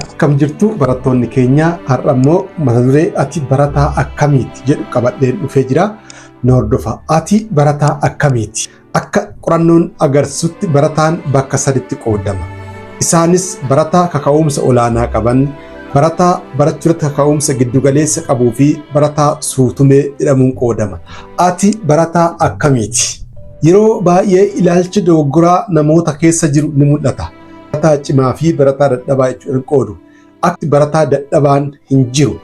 Akkam jirtu barattoonni keenya? Har'a immoo mata duree "Ati barataa akkamiiti?" jedhu qabadheen dhufee jira. Na hordofa. Ati barataa akkamiiti? Akka qorannoon agarsiisutti barataan bakka saditti qoodama. Isaanis barataa kaka'umsa olaanaa qaban, barataa barachuu irratti kaka'umsa giddugaleessa qabuu fi barataa suutumee jedhamuun qoodama. Ati barataa akkamiiti? Yeroo baay'ee ilaalchi dogoggoraa namoota keessa jiru ni mul'ata. Barataa cimaa fi barataa dadhabaa jechuudhaan qoodu. Akki barataa dadhabaan hin jiru.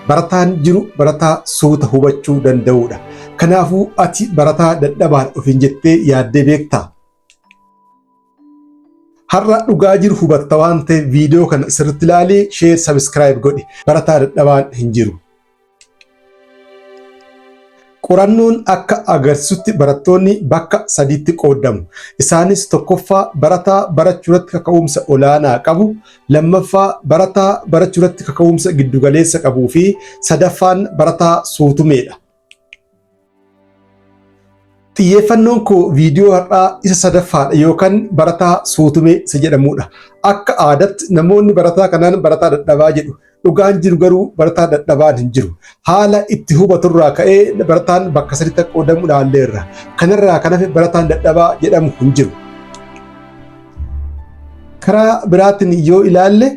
Barataan jiru barataa suuta hubachuu danda'udha. Kanaafuu ati barataa dadhabaadha ofiin jettee yaaddee beektaa? Har'a dhugaa jiru hubatta waan ta'eef viidiyoo kana sirriitti ilaalii share, subscribe godhi. Barataa dadhabaan hin jiru. Qorannoon akka agarsiisutti barattoonni bakka sadiitti qoodamu. Isaanis tokkoffaa, barataa barachuu irratti kaka'umsa olaanaa qabu, lammaffaa, barataa barachuu irratti kaka'umsa giddugaleessa qabuu fi sadaffaan barataa suutumeedha. Xiyyeeffannoon koo viidiyoo har'aa isa sadaffaadha yookaan barataa suutumee isa jedhamudha. Akka aadaatti namoonni barataa kanaan barataa dadhabaa jedhu. Dhugaan jiru garuu barataa dadhabaan hin jiru. Haala itti hubaturraa ka'ee barataan bakka sadiitti qoodamu ilaalleerra. Kanarraa kan hafe barataan dadhabaa jedhamu hin jiru. Karaa biraatiin yoo ilaalle,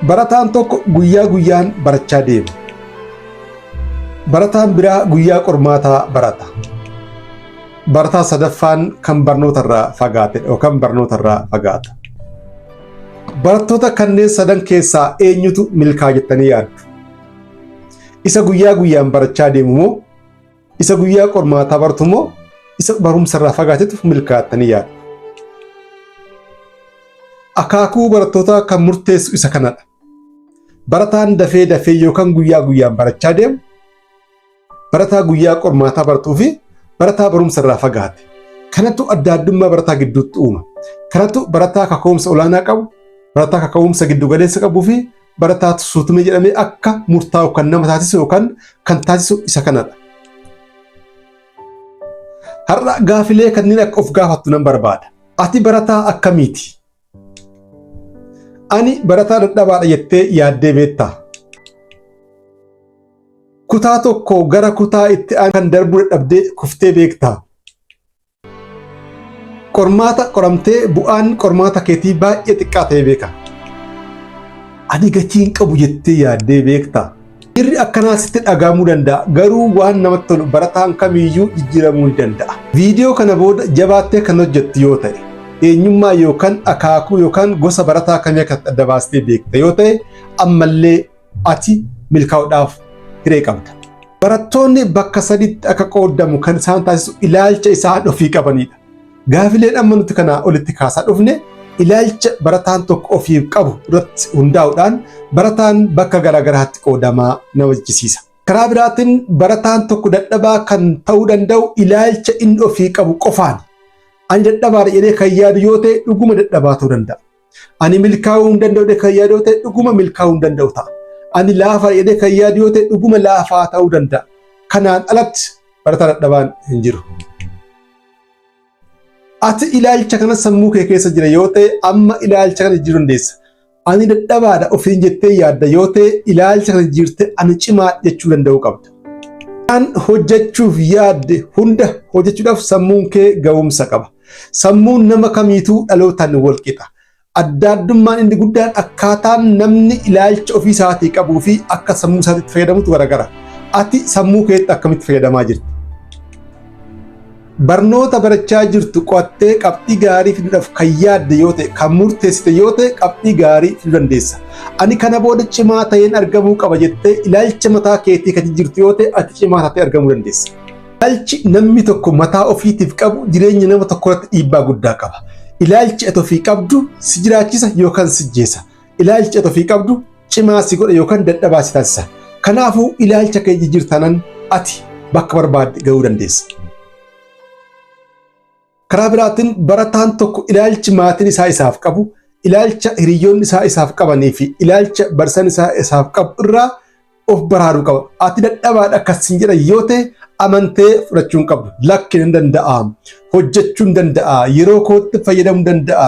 barataan tokko guyyaa guyyaan barachaa deema. Barataan biraa guyyaa qormaataa barata. Barataa sadaffaan kan barnootarraa fagaatedha yookaan barnootarraa fagaata. Barattoota kanneen sadan keessaa eenyutu milkaa jettanii yaaddu? Isa guyyaa guyyaan barachaa deemu moo, isa guyyaa qormaataa baratu moo, isa barumsarraa fagaatetu milkaa jettanii yaaddu? Akaakuu barattootaa kan murteessu isa kanadha. Barataan dafee dafee yookaan guyyaa guyyaan barachaa deemu, barataa guyyaa qormaataa baratuu fi barataa barumsarraa fagaate. Kanatu adda addummaa barataa gidduutti uuma. Kanatu barataa kaka'umsa olaanaa qabu, barataa kaka'umsa giddugaleessa qabuu fi barataa suutumee jedhamee akka murtaa'u kan nama taasisu yookaan kan taasisu isa kanadha. Har'a gaafilee kanneen akka of gaafattu nan barbaada. Ati barataa akkamiiti? Ani barataa dadhabaadha jettee yaaddee beektaa? Kutaa tokko gara kutaa itti aanu kan darbuu dadhabdee kuftee beektaa? Qormaata qoramtee bu'aan qormaata keetii baay'ee xiqqaa ta'ee beeka? Ani gatii hin qabu jettee yaaddee beektaa? Miirri akkanaa sitti dhagahamuu danda'a. Garuu waan namatti tolu, barataan kamiyyuu jijjiiramuu ni danda'a. Viidiyoo kana booda jabaattee kan hojjettu yoo ta'e, eenyummaa yookaan akaakuu yookaan gosa barataa kamii akka adda baastee beekta yoo ta'e, ammallee ati milkaa'uudhaaf hiree qabda. Barattoonni bakka sadiitti akka qoodamu kan isaan taasisu ilaalcha isaan ofii qabanidha. Gaafileen amma nuti kanaa olitti kaasaa dhufne ilaalcha barataan tokko ofiif qabu irratti hundaa'uudhaan barataan bakka garaagaraatti qoodamaa nama jechisiisa. Karaa biraatiin barataan tokko dadhabaa kan ta'uu danda'u ilaalcha inni ofii qabu qofaan. Ani dadhabaadha jedhee kan yaadu yoo ta'e, dhuguma dadhabaa ta'uu danda'a. Ani milkaa'uu hin danda'u jedhee kan yaadu yoo ta'e, dhuguma milkaa'uu hin danda'u ta'a. Ani laafaa jedhee kan yaadu yoo ta'e, dhuguma laafaa ta'uu danda'a. Kanaan alatti barataa dadhabaan hin jiru. Ati ilaalcha kana sammuu kee keessa jira yoo ta'e, amma ilaalcha kana jijjiiruu dandeessa. Ani dadhabaadha ofiin jettee yaadda yoo ta'e, ilaalcha kana jijjiirtee ani cimaa jechuu danda'uu qabda. Kan hojjechuuf yaadde hunda hojjechuudhaaf sammuun kee ga'umsa qaba. Sammuun nama kamiituu dhalootaan wal qixa. Adda addummaan inni guddaan akkaataan namni ilaalcha ofii isaatii qabuu fi akka sammuu isaatiitti fayyadamutu garagara. Ati sammuu keetti akkamitti fayyadamaa jirta? Barnoota barachaa jirtu qo'attee qabxii gaarii fiduudhaaf kan yaadde yoo ta'e, kan murteessite yoo ta'e, qabxii gaarii fiduu dandeessa. Ani kana booda cimaa ta'een argamuu qaba jettee ilaalcha mataa keetii kan jijjiirtu yoo ta'e, ati cimaa taatee argamuu dandeessa. Ilaalchi namni tokko mataa ofiitiif qabu jireenya nama tokko irratti dhiibbaa guddaa qaba. Ilaalchi ati ofii qabdu si jiraachisa yookaan si ajjeesa. Ilaalchi ati ofii qabdu cimaa si godha yookaan dadhabaa si taasisa. Kanaafuu ilaalcha kee jijjiirtanan ati bakka barbaadde ga'uu dandeessa. Karaa biraatiin barataan tokko ilaalchi maatiin isaa isaaf qabu, ilaalcha hiriyyoonni isaa isaaf qabanii fi ilaalcha barsiisaan isaa isaaf qabu irraa of baraaruu qaba. Ati dadhabaadha akkas siin jedhan yoo ta'e amantee fudhachuu hin qabdu. Lakki nan danda'a, hojjechuu hin danda'a, yeroo kootti fayyadamuu danda'a,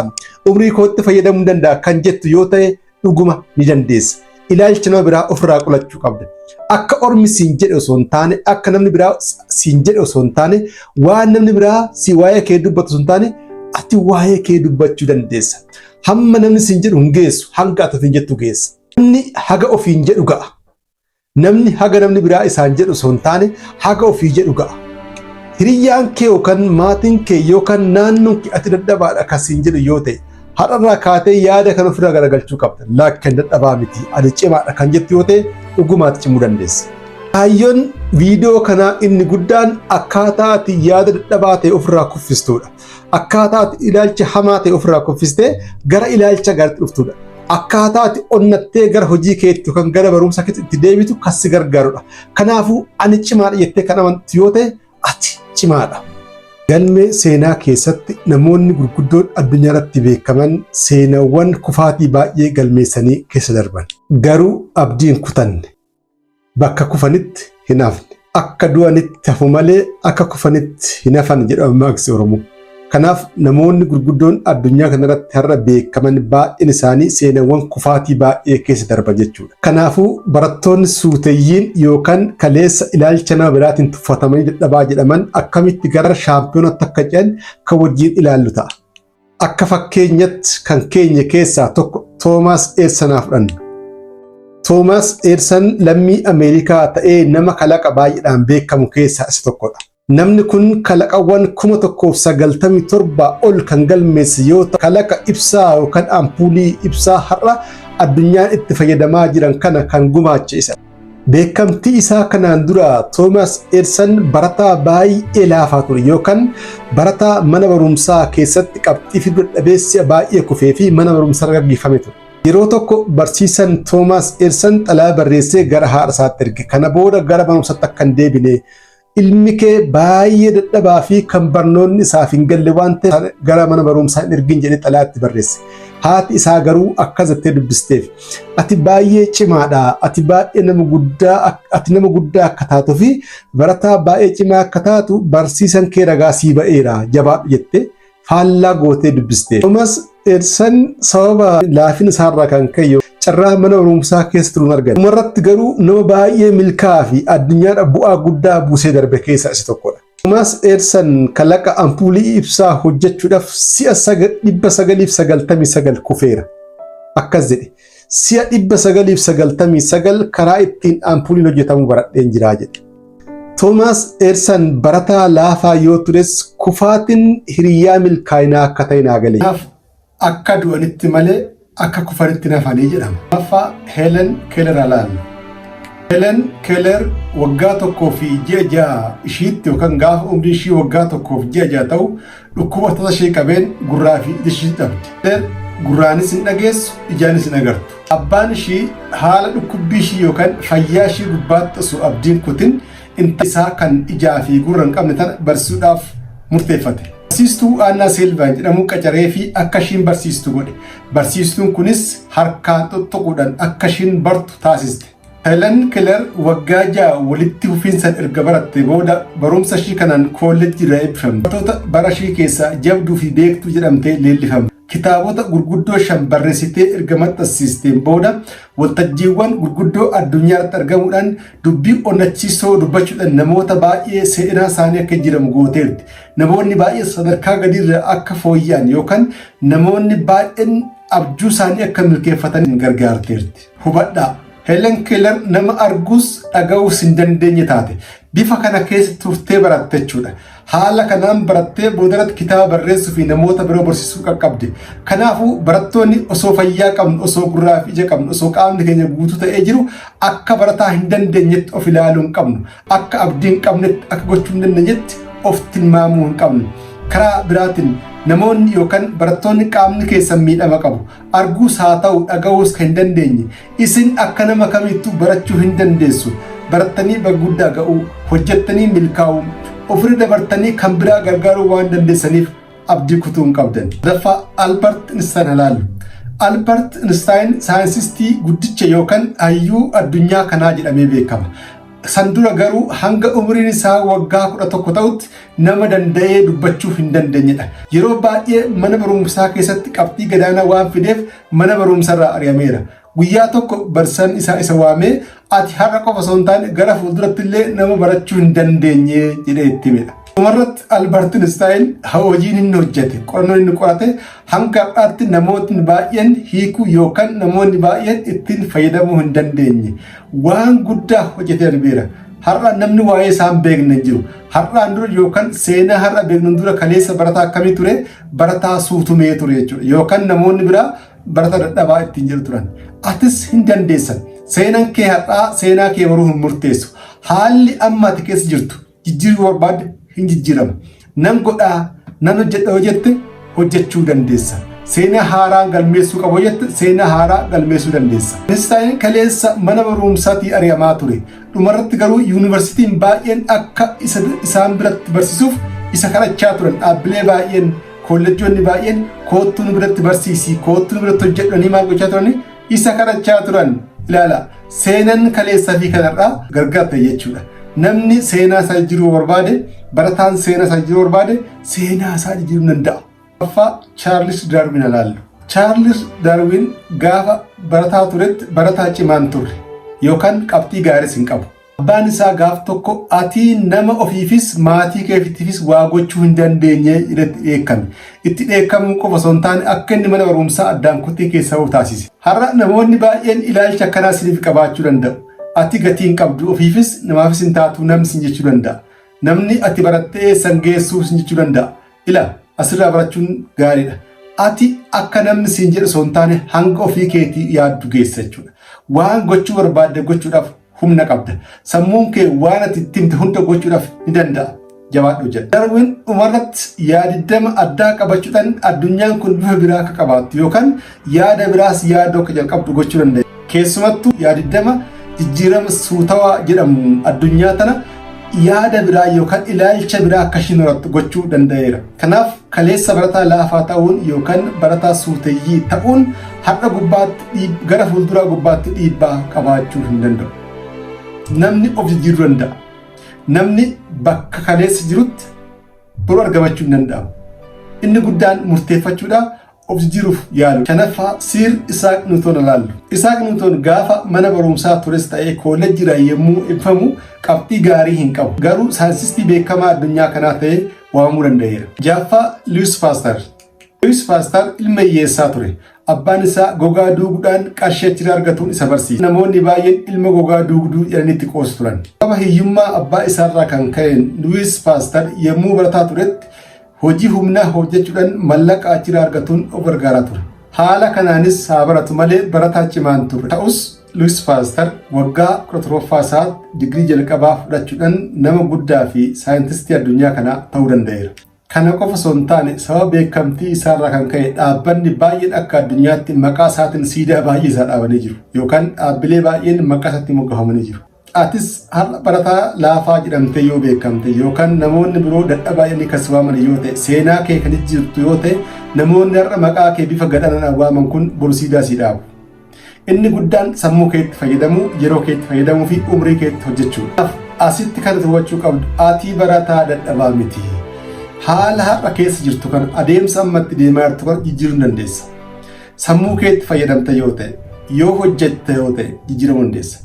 umrii kootti fayyadamuu danda'a kan jettu yoo ta'e dhuguma ni dandeessa. Ilaalcha nama biraa ofirraa qolachuu qabda. Akka ormi siin jedhe osoo hin taane, akka namni biraa siin jedhe osoo hin taane, waan namni biraa si waa'ee kee dubbatu osoo hin taane, ati waa'ee kee dubbachuu dandeessa. Hamma namni siin jedhu hin geessu, hanga ati ofiin jettu geessa. Namni haga ofiin jedhu ga'a. Namni haga namni biraa isaan jedhu osoo hin taane haga ofii jedhu ga'a. Hiriyyaan kee yookaan maatiin kee yookaan naannoon kee ati dadhabaadha kan siin jedhu yoo ta'e har'arraa kaatee yaada kan ofirraa garagalchuu qabda. Lakki ani dadhabaa miti, ani cimaadha kan jettu yoo ta'e dhugumaatti cimuu dandeessa. Kaayyoon viidiyoo kanaa inni guddaan akkaataa ati yaada dadhabaa ta'e ofirraa kuffistudha. Akkaataa ati ilaalcha hamaa ta'e ofirraa kuffistee gara ilaalcha gaariitti dhuftudha. Akkaataa ati onnattee gara hojii keetti yookaan gara barumsa keetti itti deebitu kan si gargaarudha. Kanaafuu ani cimaadha jettee kan amantu yoo ta'e ati cimaadha. Galmee seenaa keessatti namoonni gurguddoon addunyaa irratti beekaman seenaawwan kufaatii baay'ee galmeessanii keessa darban. Garuu abdii hin kutanne. Bakka kufanitti hin hafne. Akka du'anitti hafu malee akka kufanitti hin hafan jedhama mammaksi Oromoo. Kanaaf namoonni gurguddoon addunyaa kanarratti har'a beekaman baay'een isaanii seenaawwan kufaatii baay'ee keessa darban jechuudha. Kanaafuu barattoonni suuteyyiin yookaan kaleessa ilaalcha nama biraatiin tuffatamanii dadhabaa jedhaman akkamitti gara shaampiyoonatti akka ce'an kan wajjin ilaallu ta'a. Akka fakkeenyatti kan keenya keessaa tokko Toomaas Edison haa fudhannu. Toomaas Edison lammii Ameerikaa ta'ee nama kalaqa baay'eedhaan beekamu keessaa isa tokkodha. Namni kun kalaqawwan 1097 ol kan galmeesse yoo ta'u, kalaqa ibsaa yookaan ampuulii ibsaa har'a addunyaan itti fayyadamaa jiran kana kan gumaache isa. Beekamtii isaa kanaan dura Toomaas Edison barataa baay'ee laafaa ture yookaan barataa mana barumsaa keessatti qabxii fiduu dadhabee si'a baay'ee kufee fi mana barumsaa irra gaggeeffame ture. Yeroo tokko barsiisan Toomaas Edison xalayaa barreessee gara haadha isaatti erge. Kana booda gara barumsaatti akka hin deebine ilmi kee baay'ee dadhabaa fi kan barnoonni isaaf hin galle waan ta'eef gara mana barumsaa hin ergin jedhee xalayaatti barreesse. Haati isaa garuu akkas jettee dubbisteef. Ati baay'ee cimaadha. Ati baay'ee nama guddaa ati nama guddaa akka taatuu fi barataa baay'ee cimaa akka taatu barsiisan kee ragaa sii ba'eera jabaadhu jettee faallaa gootee dubbiste. Toomaas Edison sababa laafina isaarraa kan ka'e carraa mana barumsaa keessa turuun argate. Dhumarratti garuu nama baay'ee milkaa'aa fi addunyaadha bu'aa guddaa buusee darbe keessaa isa tokkodha. Toomaas Edison kalaqa ampuulii ibsaa hojjechuudhaaf si'a 999 kufeera. Akkas jedhe. Si'a 999 karaa ittiin ampuuliin hojjetamu baradheen jiraa jedhe. Toomaas Edison barataa laafaa yoo tures kufaatiin hiriyaa milkaa'inaa akka ta'e naa gale. Akka du'anitti malee akka kufanitti hafanii jedhama. Lammaffaa Helen Keller ilaalla. Helen Keller waggaa 1 fi ji'a 6 ishiitti yookaan gaafa umrii ishii waggaa 1 fi ji'a 6 ta'u dhukkuba tasa ishee qabeen gurraa fi ija ishii dhabde. Keller gurraanis hin dhageessu, ijaanis hin agartu. Abbaan ishii haala dhukkubbii ishii yookaan fayyaa ishii gubbaatti osoo abdiin kutin intala isaa kan ijaa fi gurra hin qabne tana barsiisuudhaaf murteeffate. Barsiistuu Aanaa Seelvaan jedhamu qacaree fi akka ishiin barsiistu godhe. Barsiistuun kunis harkaan tuttuquudhaan akka ishiin bartu taasiste. Helen Keller waggaa 6 walitti fufiinsaan erga baratte booda barumsa ishii kanaan koolleejjii irraa eebbifamte. Barattoota bara ishii keessaa jabduu fi beektuu jedhamtee leellifamte. Kitaabota gurguddoo shan barreessitee erga maxxansiisteen booda waltajjiiwwan gurguddoo addunyaa irratti argamuudhaan dubbii onnachiisoo dubbachuudhaan namoota baay'ee seenaa isaanii akka jijjiiramu gooteerti. Namoonni baay'een sadarkaa gadiirra akka fooyya'an yookaan namoonni baay'een abjuu isaanii akka milkeeffatan gargaarteerti. Hubadhaa. Helen Keller nama arguus dhaga'uus hin dandeenye taate. Bifa kana keessa turtee baratte jechuudha. Haala kanaan barattee boodarratti kitaaba barreessuu fi namoota biroo barsiisuu qaqqabde. Kanaafuu barattoonni osoo fayyaa qabnu, osoo gurraa fi ija qabnu, osoo qaamni keenya guutuu ta'ee jiru akka barataa hin dandeenyetti of ilaaluu hin qabnu. Akka abdii hin qabnetti, akka gochuu hin dandeenyetti of tilmaamuu hin qabnu. Karaa biraatiin namoonni yookaan barattoonni qaamni keessan miidhama qabu. Arguus haa ta'u dhaga'uus kan hin dandeenye. Isin akka nama kamittuu barachuu hin dandeessu. Barattanii bakka guddaa ga'uu, hojjettanii milkaa'uu, ofirra dabartanii kan biraa gargaaruu waan dandeessaniif abdii kutuu hin qabdan. Sadaffaa Albert Einstein ilaallu. Albert Einstein saayinsistii guddicha yookaan hayyuu addunyaa kanaa jedhamee beekama. San dura garuu hanga umriin isaa waggaa 11 ta'utti nama danda'ee dubbachuu hin dandeenyedha. Yeroo baay'ee mana barumsaa keessatti qabxii gadaanaa waan fideef mana barumsarraa ari'ameera. Guyyaa tokko barsiisaan isaa isa waamee, "Ati har'a qofa osoo hin taane gara fuulduratti illee nama barachuu hin dandeenye," jedhee itti himedha. Dhumarratti Albert Einstein hojiin inni hojjete, qorannoon inni qorate hanga har'aatti namootni baay'een hiikuu yookaan namoonni baay'een ittiin fayyadamuu hin dandeenye. Waan guddaa hojjetee darbeera. Har'a namni waa'ee isaa hin beekne hin jiru. Har'aan dura yookaan seenaa har'a beeknu dura kaleessa barataa akkamii ture? Barataa suutumee ture jechuudha. Yookaan namoonni biraa barataa dadhabaa ittiin jedhu turan. Atis hin dandeessan. Seenaan kee har'aa seenaa kee boruu hin murteessu. Haalli amma ati keessa jirtu jijjiiruu barbaadde hin jijjiirama. Nan godhaa, nan hojjedha yoo jette hojjechuu dandeessa. Seenaa haaraa galmeessuu qabu jette seenaa haaraa galmeessuu dandeessa. Einstein kaleessa mana barumsaatii ari'amaa ture. Dhumarratti garuu yuunivarsiitiin baay'een akka isaan biratti barsiisuuf isa kadhachaa turan. Dhaabbilee baay'een, koolleejjoonni baay'een, "Koottuu nu biratti barsiisi, koottuu nu biratti hojjedhanii," maal gochaa turani? Isa kadhachaa turan. Ilaala, seenaan kaleessaa fi kanarraa gargar ta'e jechuudha. Namni seenaa isaa jijjiiruu barbaade, barataan seenaa isaa jijjiiruu barbaade, seenaa isaa jijjiiruu danda'a. Lammaffaa Chaarlis Darwin ilaallu. Chaarlis Darwin gaafa barataa turetti barataa cimaan turre yookaan qabxii gaariis hin qabu. Abbaan isaa gaaf tokko, "Ati nama ofiifis maatii keetiifis waa gochuu hin dandeenye," jedhetti dheekkame. Itti dheekkamuu qofa osoo hin taane akka inni mana barumsaa addaan kutee keessaa bahu taasise. Har'a namoonni baay'een ilaalcha akkanaa isiniif qabaachuu danda'u. "Ati gatii hin qabdu, ofiifis namaafis hin taatu," namni sin jechuu danda'a. Namni "Ati barattee eessan geessuu?" sin jechuu danda'a. Ila, asirraa barachuun gaariidha. Ati akka namni siin jedhu osoo hin taane hanga ofii keetii yaaddu geessa jechuudha. Waan gochuu barbaadde gochuudhaaf humna qabda. Sammuun kee waan ati itti himte hunda gochuudhaaf ni danda'a. Jabaadhu jedha. Darwin dhumarratti yaadiddama addaa qabachuudhaan addunyaan kun bifa biraa akka qabaattu yookaan yaada biraas yaaduu akka jalqabdu gochuu danda'a. Keessumattuu yaadiddama jijjiirama suutawaa jedhamu addunyaa tana yaada biraa yookaan ilaalcha biraa akka ishiin horattu gochuu danda'eera. Kanaaf kaleessa barataa laafaa ta'uun yookaan barataa suuteyyii ta'uun har'a gubbaatti, gara fuulduraa gubbaatti dhiibbaa qabaachuu hin danda'u. Namni of jijjiiruu danda'a. Namni bakka kaleessa jirutti boru argamachuu hin danda'amu. Inni guddaan murteeffachuudha, of jijjiiruuf yaalu. Shanaffaa Sir Isaak Niwutoon ilaallu. Isaak Niwutoon gaafa mana barumsaa tures ta'ee koolleejjiidha yommuu ibfamu qabxii gaarii hin qabu. Garuu saayinsistii beekamaa addunyaa kanaa ta'ee waamamuu danda'eera. Jaaffaa Luwis Paaster. Luwis Paaster ilma hiyyeessaa ture. Abbaan isaa gogaa duuguudhaan qarshii achirraa argatuun isa barsiise. Namoonni baay'een ilma gogaa duugduu jedhanii itti qoosu turan. Sababa hiyyummaa abbaa isaarraa kan ka'een Luwis Paaster yommuu barataa turetti hojii humnaa hojjechuudhaan mallaqa achirraa argatuun of gargaaraa ture. Haala kanaanis haa baratu malee barataa cimaan ture. Ta'us Luwis Paaster waggaa 17ffaa isaatti digirii jalqabaa fudhachuudhaan nama guddaa fi saayintistii addunyaa kanaa ta'uu danda'eera. Kana qofa osoo hin taane sababa beekamtii isaarraa kan ka'e dhaabbanni baay'een akka addunyaatti maqaa isaatiin siidaa baay'ee isaa dhaabanii jiru yookaan dhaabbilee baay'een maqaa isaatti moggaafamanii jiru. Atis har'a barataa laafaa jedhamtee yoo beekamte yookaan namoonni biroo dadhabaa jedhanii kan si waaman yoo ta'e, seenaa kee kan jijjiirtu yoo ta'e, namoonni har'a maqaa kee bifa gadhaanaan waaman kun boru siidaa si dhaabu. Inni guddaan sammuu keetti fayyadamuu, yeroo keetti fayyadamuu fi umrii keetti hojjechuudha. Asitti kan hubachuu qabdu, ati barataa dadhabaa miti. Haala har'a keessa jirtu kana, adeemsa ammatti deemaa jirtu kana jijjiiruu ni dandeessa. Sammuu keetti fayyadamte yoo ta'e, yoo hojjette yoo ta'e, jijjiiramuu dandeessa.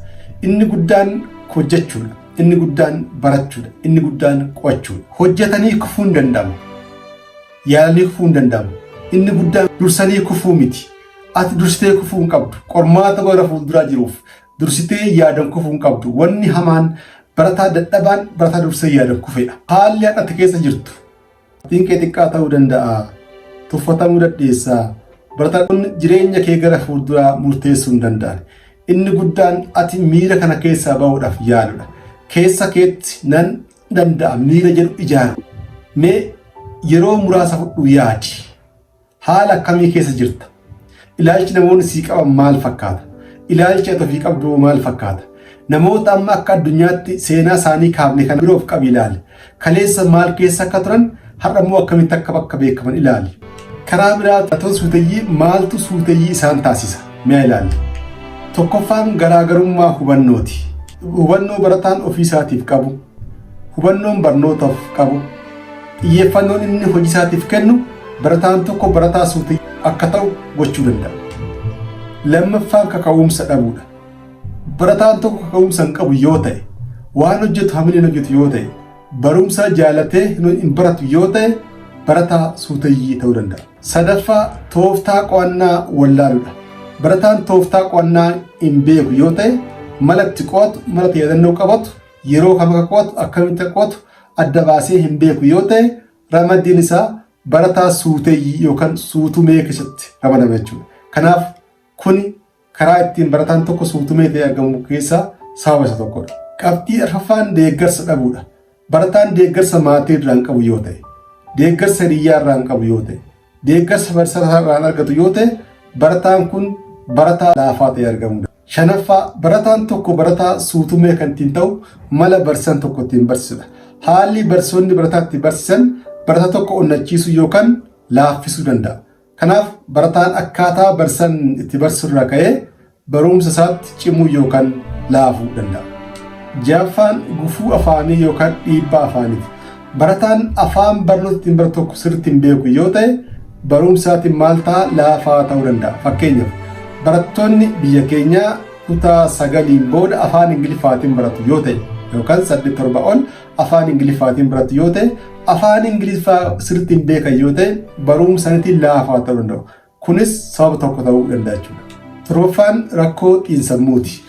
Inni guddaan hojjechuudha. Inni guddaan barachuudha. Inni guddaan qo'achuudha. Hojjetanii kufuu hin danda'amu. Yaalanii kufuu hin danda'amu. Inni guddaan dursanii kufuu miti. Ati dursitee kufuu hin qabdu. Qormaata gara fuulduraa jiruuf dursitee yaadan kufuu hin qabdu. Wanni hamaan barataa dadhabaan barataa dursee yaadan kufedha. Haalli har'atti keessa jirtu. Qabxiin kee xiqqaa ta'uu danda'a. Tuffatamuu dandeessaa. Barataan jireenya kee gara fuulduraa murteessuu hin danda'an. Inni guddaan ati miira kana keessaa bahuudhaaf yaaludha. Keessa keetti "Nan danda'a" miira jedhu ijaaru. Mee yeroo muraasa fudhu yaadi. Haala akkamii keessa jirta? Ilaalchi namoonni sii qaban maal fakkaata? Ilaalchi ati ofii qabdu maal fakkaata? Namoota amma akka addunyaatti seenaa isaanii kaafne kana biroof qabi ilaali. Kaleessa maal keessa akka turan, har'a immoo akkamitti akka bakka beekaman ilaali. Karaa biraa barattoota suuteyyii maaltu suuteyyii isaan taasisa? Mee ilaalla. Tokkoffaan garaagarummaa hubannooti. Hubannoo barataan ofii isaatiif qabu, hubannoon barnootaaf qabu, xiyyeeffannoon inni hojii isaatiif kennu barataan tokko barataa suuteyyii akka ta'u gochuu danda'a. Lammaffaan kaka'umsa dhabuudha. Barataan tokko kaka'umsa hin qabu yoo ta'e, waan hojjetu hamileen hojjetu yoo ta'e, barumsa jaalatee hin baratu yoo ta'e barataa suuteyyii ta'uu danda'a. Sadaffaa tooftaa qo'annaa wallaaluudha. Barataan tooftaa qo'annaa hin beeku yoo ta'e mala itti qo'atu, mala itti yaadannoo qabatu, yeroo kam akka qo'atu, akkamitti akka qo'atu adda baasee hin beeku yoo ta'e ramaddiin isaa barataa suuteyyii yookaan suutumee keessatti ramadama jechuudha. Kanaaf kuni karaa ittiin barataan tokko suutumee ta'ee argamu keessaa sababa isa tokkodha. Qabxii arfaffaan deeggarsa dhabuudha. Barataan deeggarsa maatii irraa hin qabu yoo ta'e, deeggarsa hiriyyaa irraa hin qabu yoo ta'e, deeggarsa barsiisaa irraa hin argatu yoo ta'e, barataan kun barataa laafaa ta'ee argamuu danda'a. Shanaffaa barataan tokko barataa suutumee kan ittiin ta'u mala barsiisaan tokko ittiin barsiisudha. Haalli barsiisonni barataa ittiin barsiisan barataa tokko onnachiisuu yookaan laaffisuu danda'a. Kanaaf barataan akkaataa barsiisaan itti barsiisu irraa ka'ee barumsa isaatti cimuu yookaan laafuu danda'a. Ja'affaan gufuu afaanii yookaan dhiibbaa afaaniiti. Barataan afaan barnoota ittiin baratu tokko sirriitti hin beeku yoo ta'e barumsaatiin maal ta'a laafaa ta'uu danda'a. Fakkeenyaaf barattoonni biyya keenyaa kutaa 9n booda afaan Ingiliffaatiin baratu yoo ta'e yookaan 8 7 ol afaan Ingiliffaatiin baratu yoo ta'e afaan Ingiliffaa sirriitti hin beekan yoo ta'e barumsa isaaniitiin laafaa ta'uu danda'u. Kunis sababa tokko ta'uu danda'a jechuudha. Torbaffaan rakkoo xiinsammuuti.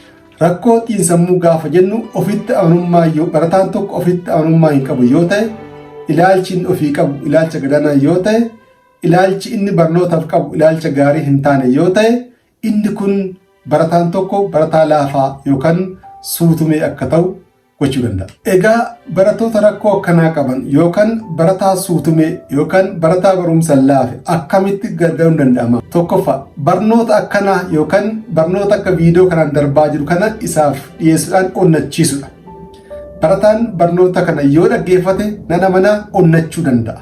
Rakkoo xiinsammuu gaafa jennu ofitti amanummaa yoo barataan tokko ofitti amanummaa hin qabu yoo ta'e ilaalchi inni ofii qabu ilaalcha gadaanaa yoo ta'e ilaalchi inni barnootaaf qabu ilaalcha gaarii hin taane yoo ta'e inni kun barataan tokko barataa laafaa yookaan suutumee akka ta'u gochuu danda'a. Egaa barattoota rakkoo akkanaa qaban yookaan barataa suutumee yookaan barataa barumsa laafe akkamitti gargaaruun danda'ama? Tokkoffaa barnoota akkanaa yookaan barnoota akka viidiyoo kanaan darbaa jiru kana isaaf dhiyeessuudhaan onnachiisudha. Barataan barnoota kana yoo dhaggeeffate nan amanaa onnachuu danda'a.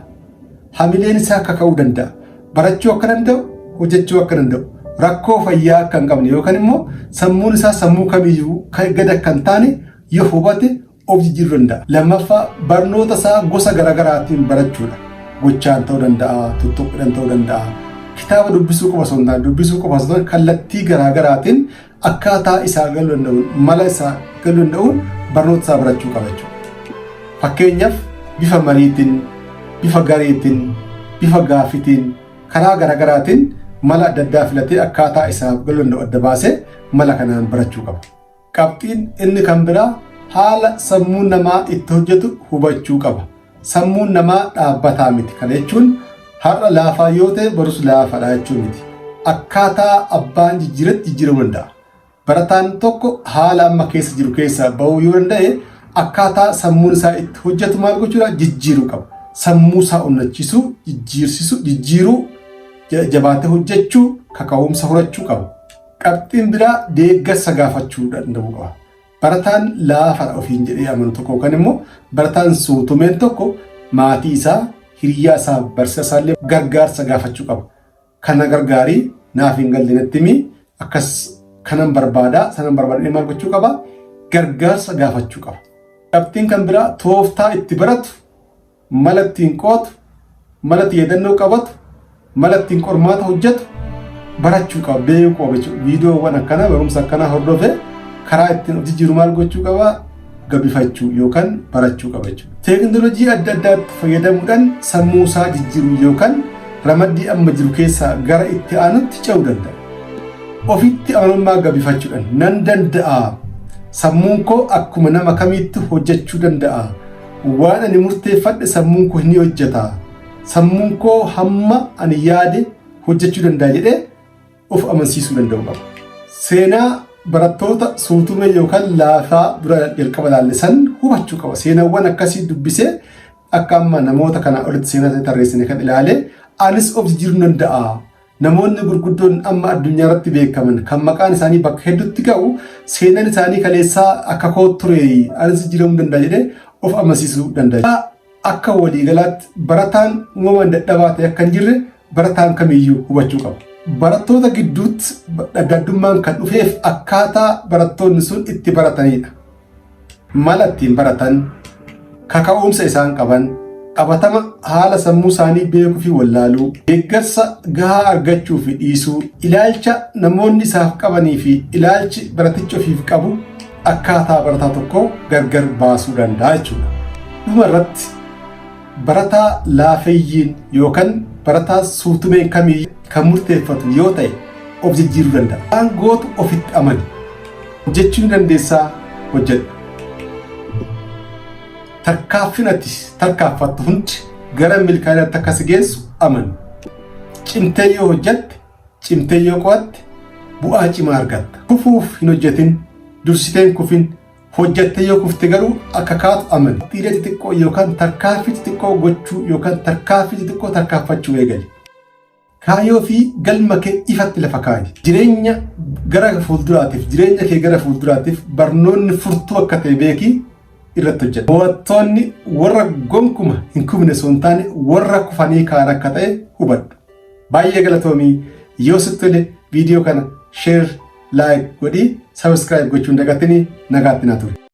Hamileen isaa kaka'uu danda'a. Barachuu akka danda'u, hojjechuu akka danda'u, rakkoo fayyaa akka hin qabne yookaan immoo sammuun isaa sammuu kamiyyuu gad akka hin taane yoo hubate of jijjiiruu danda'a. Lammaffaa barnoota isaa gosa garaagaraatiin barachuudha. Gochaan ta'uu danda'a, tuttuqqiidhaan ta'uu danda'a. Kitaaba dubbisuu qofa osoo hin taane, dubbisuu qofa osoo hin taane kallattii garaagaraatiin akkaataa isaa galuu danda'uun, mala isaa galuu danda'uun barnoota isaa barachuu qaba jechuudha. Fakkeenyaaf bifa mariitiin, bifa gareetiin, bifa gaaffiitiin, karaa garaagaraatiin mala adda addaa filatee akkaataa isaaf galuu danda'u adda baasee mala kanaan barachuu qaba. Qabxiin inni kan biraa haala sammuun namaa itti hojjetu hubachuu qaba. Sammuun namaa dhaabbataa miti. Kana jechuun har'a laafaa yoo ta'e borus laafaadha jechuu miti. Akkaataa abbaan jijjiiretti jijjiiramuu danda'a. Barataan tokko haala amma keessa jiru keessaa ba'uu yoo danda'e akkaataa sammuun isaa itti hojjetu maal gochuudha jijjiiruu qaba. Sammuu isaa onnachiisuu, jijjiirsisuu, jijjiiruu, jabaatee hojjechuu, kaka'umsa horachuu qaba. Qabxiin biraa deeggarsa gaafachuu danda'uu qaba. Barataan laafaadha ofiin jedhee amanu tokko yookaan immoo barataan suutumeen tokko maatii isaa, hiriyaa isaa, barsiisaa isaa illee gargaarsa gaafachuu qaba. Kana gargaarii naaf hin galle natti himi akkas kanan barbaada sanan barbaada maal gochuu qaba gargaarsa gaafachuu qaba. Qabxiin kan biraa tooftaa itti baratu, mala ittiin qo'atu, mala itti yaadannoo qabatu, mala ittiin qormaata hojjetu barachuu qaba beekuu qaba jechuudha. Viidiyoowwan akkanaa barumsa akkanaa hordofee karaa ittiin of jijjiiru maal gochuu qaba gabbifachuu yookaan barachuu qaba jechuudha. Teekinooloojii adda addaatti fayyadamuudhaan sammuu isaa jijjiiruu yookaan ramaddii amma jiru keessaa gara itti aanutti ce'uu danda'a. Ofitti amanamummaa gabbifachuudhaan nan danda'a. Sammuun koo akkuma nama kamiitti hojjechuu danda'a. Waan ani murteeffadhe sammuun koo ni hojjeta. Sammuun koo hamma ani yaade hojjechuu danda'a jedhee of amansiisuu danda'uu qaba. Seenaa barattoota suutumee yookaan laafaa dura jalqaba ilaalle san hubachuu qaba. Seenaawwan akkasii dubbisee akka amma namoota kana olitti seenaa tarreessine kan ilaale anis of jijjiiruu danda'a. Namoonni gurguddoon amma addunyaa irratti beekaman kan maqaan isaanii bakka hedduutti ga'u seenaan isaanii kaleessaa akka koo ture anis jijjiiramuu danda'a jedhee of amansiisuu danda'a. Akka waliigalaatti barataan uumamaan dadhabaa ta'e akka hin jirre barataan kamiyyuu hubachuu qaba. Barattoota gidduutti adda addummaan kan dhufeef akkaataa barattoonni sun itti baratanidha. Mala ittiin baratan, kaka'umsa isaan qaban, qabatama haala sammuu isaanii beekuu fi wallaaluu, deeggarsa gahaa argachuu fi dhiisuu, ilaalcha namoonni isaaf qabanii fi ilaalchi baratichi ofiif qabu akkaataa barataa tokkoo gargar baasuu danda'a jechuudha. Dhuma irratti barataa laafeyyiin yookaan barataa suutumeen kamiyyuu kan murteeffatu yoo ta'e of jijjiiruu danda'a. Waan gootu ofitti amani. Hojjechuu ni dandeessaa, hojjedhu. Tarkaaffiin ati tarkaanfattu hundi gara milkaa'inaatti akka si geessu amani. Cimtee yoo hojjette, cimtee yoo qo'atte bu'aa cimaa argatta. Kufuuf hin hojjetin, dursitee hin kufin, hojjettee yoo kufte garuu akka kaatu amani. Qabxiilee xixiqqoo yookaan tarkaanfii xixiqqoo gochuu yookaan tarkaanfii xixiqqoo tarkaanfachuu eegali. Kaayyoo fi galma kee ifatti lafa kaa'i. Jireenya gara fuulduraatiif, jireenya kee gara fuulduraatiif barnoonni furtuu akka ta'e beekii irratti hojjedhu. Mo'attoonni warra gonkuma hin kufne osoo hin taane warra kufanii ka'an akka ta'e hubadhu. Baay'ee galatoomii. Yoo sitti tole viidiyoo kana share, like godhii, subscribe gochuu hin dagatinii. Nagaatti naa turi.